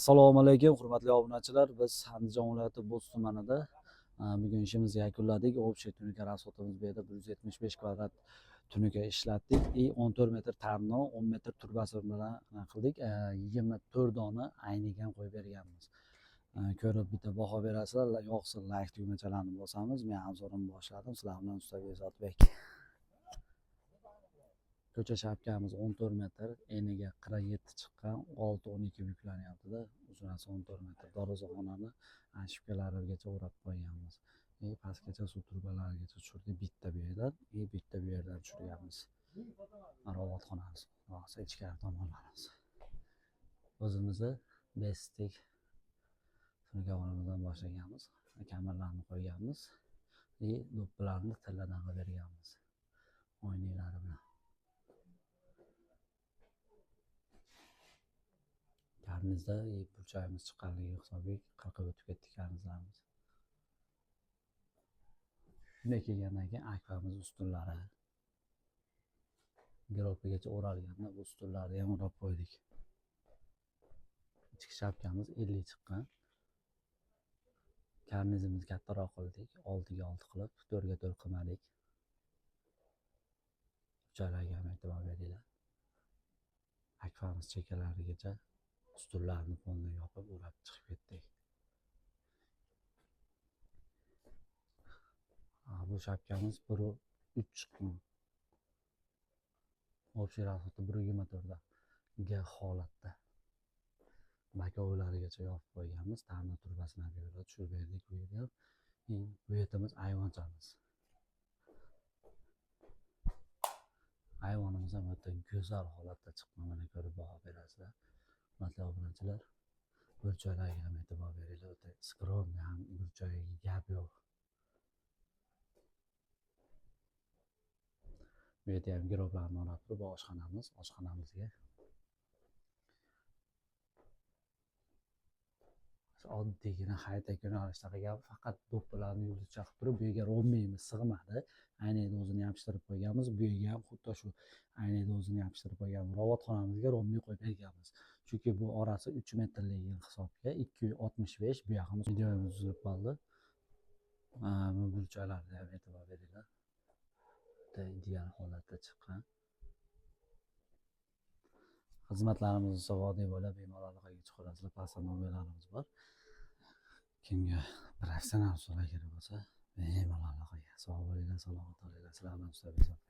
Assalomu alaykum, hurmatli obunachilar. Biz Andijon viloyati Bo'z tumanida bugun ishimizni yakunladik. Общий tunuka расход imiz bu yerda 175 kvadrat tunuka ishlatdik и 14 metr tarno, 10 metr turbasi bilan qildik. 24 dona aynik ham qo'yib berganmiz. Ko'rib bitta baho berasizlar, yoqsa layk tugmachalarini bosamiz. Men Anzorim boshladim, sizlar bilan usta Behzodbek. Ko'cha shapkamiz 14 metr, eniga 47 chiqqan, 6-12 buklanyapti-da. Uzunasi 14 metr. Darvozaxonani shipkalarigacha o'rab qo'yganmiz. И pastgacha suv trubalarigacha tushirdik bitta bu yerdan, и bitta bu yerdan tushirganmiz. Ravotxonamiz, rosa ichkari tomonlarimiz. O'zimizni bestik tunukaxonamizdan boshlaganmiz. Kamirlarni qo'yganmiz. И do'ppilarni tilladan qilib berganmiz. Oynaklari bilan. Karnizda burchagimiz chiqqanligi hisobiga qirqib o'tib ketdi karnizlarimiz. Shunday kelgandan keyin akvamiz ustunlari giropigacha o'ralganda bu ustunlarni ham o'rab qo'ydik. Ichki shapkamiz 50 chiqqan. Karnizimizni kattaroq qildik, 6 ga 6 qilib, 4 ga 4 qilmadik. Burchaklarga ham e'tibor beringlar. Akvamiz chekkalarigacha ustunlarni polni yopib o'rab chiqib ketdik. Bu shapkamiz 1.3 chiqqan. Общий расходi 1.24 G holatda. Bakovlarigacha yopib qo'yganmiz. Ta'minot turbasini bu yerga tushirib berdik bu yerga ham. Bu yerimiz ayvonchamiz. Ayvonimiz ham o'ta go'zal holatda chiqqan. Mana ko'rib baho berasizlar. Hurmatli obunachilar, burchaklarga ham e'tibor beringlar. O'ta skromniy ham burchagiga gap yo'q. Bu yerda ham giroblarni o'rab turib, bu oshxonamiz, oshxonamizga oddiygina haytak yo'nalishda qilgan, faqat do'ppilarni yulduzcha qilib turib, bu yerga romiyimiz sig'madi. Aynakni o'zini yopishtirib qo'yganmiz. Bu yerga ham xuddi shu aynakni o'zini yopishtirib qo'yganmiz. Ravotxonamizga romiy qo'yib berganmiz. Chunki bu orasi 3 metrligi hisobga 2.65 bu yog'imiz videomiz uzilib qoldi. Bu burchaklarga ham e'tibor beringlar. Juda ideal holatda chiqqan. Xizmatlarimiz ustuvor bo'lib, bemalol aloqaga chiqaverasizlar. Pastda nomerlarimiz bor. Kimga professional ustalar kerak bo'lsa, bemalol aloqaga. Sog' bo'linglar, salomat bo'linglar. Sizlar bilan usta Behzodbek.